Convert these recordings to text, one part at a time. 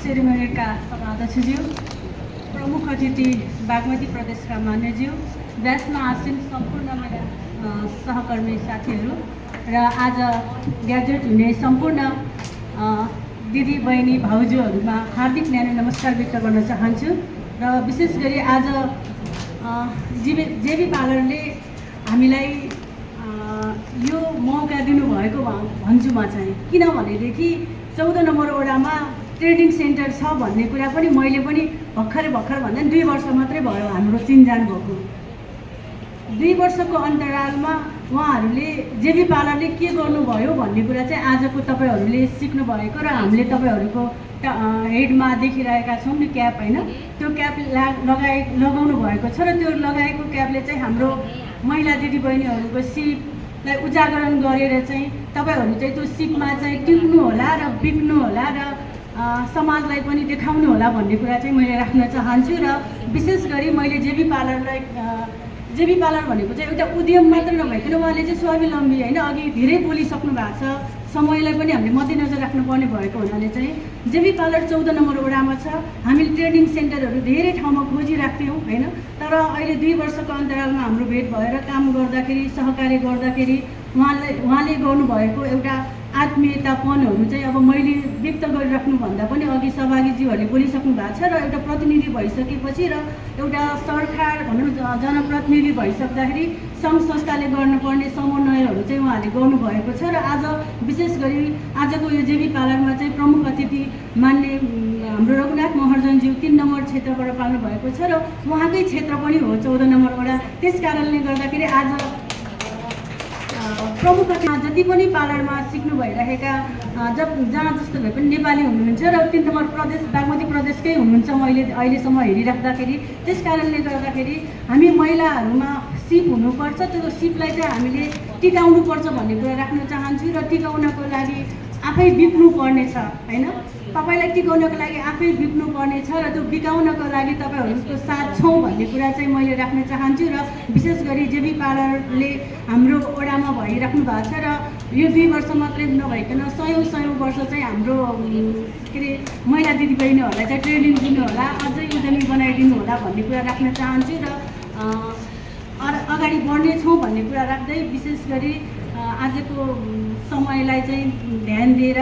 सेरेमनीका सभाध्यक्षज्यू, प्रमुख अतिथि बागमती प्रदेशका मान्यज्यू, व्यासमा आसीन सम्पूर्ण मेरा सहकर्मी साथीहरू र आज ग्रेजुएट हुने सम्पूर्ण दिदी बहिनी भाउजूहरूमा हार्दिक न्यानो नमस्कार व्यक्त गर्न चाहन्छु। र विशेष गरी आज जेबी पार्लरले हामीलाई यो मौका दिनुभएको भन्छु म चाहिँ। किनभनेदेखि 14 नम्बर वडामा ट्रेडिङ सेन्टर छ भन्ने कुरा पनि मैले पनि भर्खर भन्दा 2 वर्ष मात्रै भयो हाम्रो चिनजान भएको। 2 वर्षको अन्तरालमा उहाँहरूले जेबी पार्लरले के गर्नुभयो भन्ने कुरा चाहिँ आजको तपाईँहरूले सिक्नु भएको र हामीले तपाईँहरूको हेडमा देखिरहेका छौँ नि क्याप, होइन? त्यो क्याप लगाउनु भएको छ र त्यो लगाएको क्यापले चाहिँ हाम्रो महिला दिदीबहिनीहरूको सिपलाई उजागरण गरेर चाहिँ तपाईँहरू चाहिँ त्यो सिपमा चाहिँ टिक्नु होला र बिक्नु होला र समाजलाई पनि देखाउनु होला भन्ने कुरा चाहिँ मैले राख्न चाहन्छु। र विशेष गरी मैले जेबी पार्लर भनेको चाहिँ एउटा उद्यम मात्र नभइकन उहाँले चाहिँ स्वावलम्बी, होइन, अघि धेरै बोलिसक्नु भएको छ, समयलाई पनि हामीले मध्यनजर राख्नुपर्ने भएको हुनाले चाहिँ जेबी पार्लर 14 नम्बर वडामा छ। हामीले ट्रेडिङ सेन्टरहरू धेरै ठाउँमा खोजिराख्थ्यौँ, होइन, तर अहिले 2 वर्षको अन्तरालमा हाम्रो भेट भएर काम गर्दाखेरि सहकार्य गर्दाखेरि उहाँले गर्नुभएको एउटा आत्मीयतापनहरू चाहिँ अब मैले व्यक्त गरिराख्नुभन्दा पनि अघि सहभागीज्यूहरूले बोलिसक्नु भएको छ। र एउटा प्रतिनिधि भइसकेपछि र एउटा सरकार भनौँ जनप्रतिनिधि भइसक्दाखेरि सङ्घ संस्थाले गर्नुपर्ने समन्वयहरू चाहिँ उहाँहरूले गर्नुभएको छ। र आज विशेष गरी आजको यो जेबी पार्लरमा चाहिँ प्रमुख अतिथि मान्य हाम्रो रघुनाथ महर्जनज्यू 3 नम्बर क्षेत्रबाट पाल्नु भएको छ र उहाँकै क्षेत्र पनि हो 14 नम्बर वडा। त्यस कारणले गर्दाखेरि आज प्रमुख जति पनि पार्लरमा सिक्नु भइरहेका जहाँ जस्तो भए पनि नेपाली हुनुहुन्छ र 3 नम्बर प्रदेश बागमती प्रदेशकै हुनुहुन्छ मैले अहिलेसम्म हेरिराख्दाखेरि। त्यस कारणले गर्दाखेरि हामी महिलाहरूमा सिप हुनुपर्छ, त्यो सिपलाई चाहिँ हामीले टिकाउनुपर्छ भन्ने कुरा राख्न चाहन्छु। र टिकाउनको लागि आफै बिक्नु पर्ने छ, होइन? तपाईँलाई टिकाउनको लागि आफै बिक्नु पर्ने छ र त्यो बिकाउनको लागि तपाईँहरूको साथ छौँ भन्ने कुरा चाहिँ मैले राख्न चाहन्छु। र विशेष गरी जेबी पार्लरले हाम्रो वडामा भइराख्नु भएको छ र यो 2 वर्ष मात्रै नभइकन सयौँ वर्ष चाहिँ हाम्रो के अरे महिला दिदीबहिनीहरूलाई चाहिँ ट्रेनिङ दिनु होला, अझै उद्यमी बनाइदिनु होला भन्ने कुरा राख्न चाहन्छु। र अगाडि बढ्नेछौँ भन्ने कुरा राख्दै विशेष गरी आजको समयलाई चाहिँ ध्यान दिएर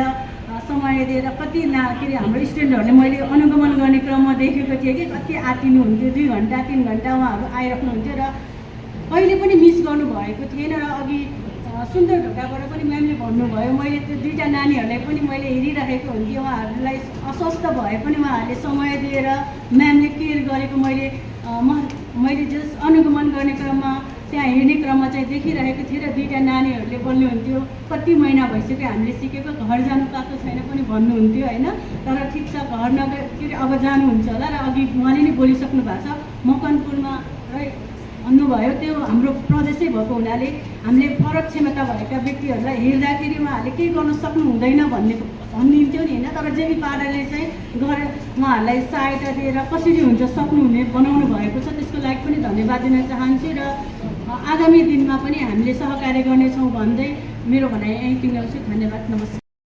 समय दिएर कति के अरे हाम्रो स्टुडेन्टहरूले मैले अनुगमन गर्ने क्रममा देखेको थिएँ कि कति आतिनुहुन्थ्यो, 2 घन्टा 3 घन्टा उहाँहरू आइराख्नुहुन्थ्यो र कहिले पनि मिस गर्नुभएको थिएन। र अघि सुन्दर ढोकाबाट पनि म्यामले भन्नुभयो, मैले त्यो 2टा नानीहरूलाई पनि मैले हेरिरहेको हुन्थेँ, उहाँहरूलाई अस्वस्थ भए पनि उहाँहरूले समय दिएर म्यामले केयर गरेको मैले जस अनुगमन गर्ने क्रममा त्यहाँ हेर्ने क्रममा चाहिँ देखिरहेको थिएँ। र 2टा नानीहरूले बोल्नुहुन्थ्यो कति महिना भइसक्यो हामीले सिकेको, घर जानु पाएको छैन पनि भन्नुहुन्थ्यो, होइन? तर ठिक छ, घर के अरे अब जानुहुन्छ होला। र अघि उहाँले नै बोलिसक्नु भएको छ, मकनपुरमा भन्नुभयो, त्यो हाम्रो प्रदेशै भएको हुनाले हामीले फरक क्षमता भएका व्यक्तिहरूलाई हेर्दाखेरि उहाँहरूले केही गर्न सक्नु हुँदैन भनिदिन्थ्यो नि, होइन? तर जेबी पार्लरले चाहिँ उहाँहरूलाई सहायता दिएर कसरी हुन्छ सक्नुहुने बनाउनु भएको छ, त्यसको लागि पनि धन्यवाद दिन चाहन्छु। र आगामी दिनमा पनि हामीले सहकार्य गर्नेछौँ भन्दै मेरो भनाइ यहीँ टुङ्ग्याउँछु। धन्यवाद, नमस्कार।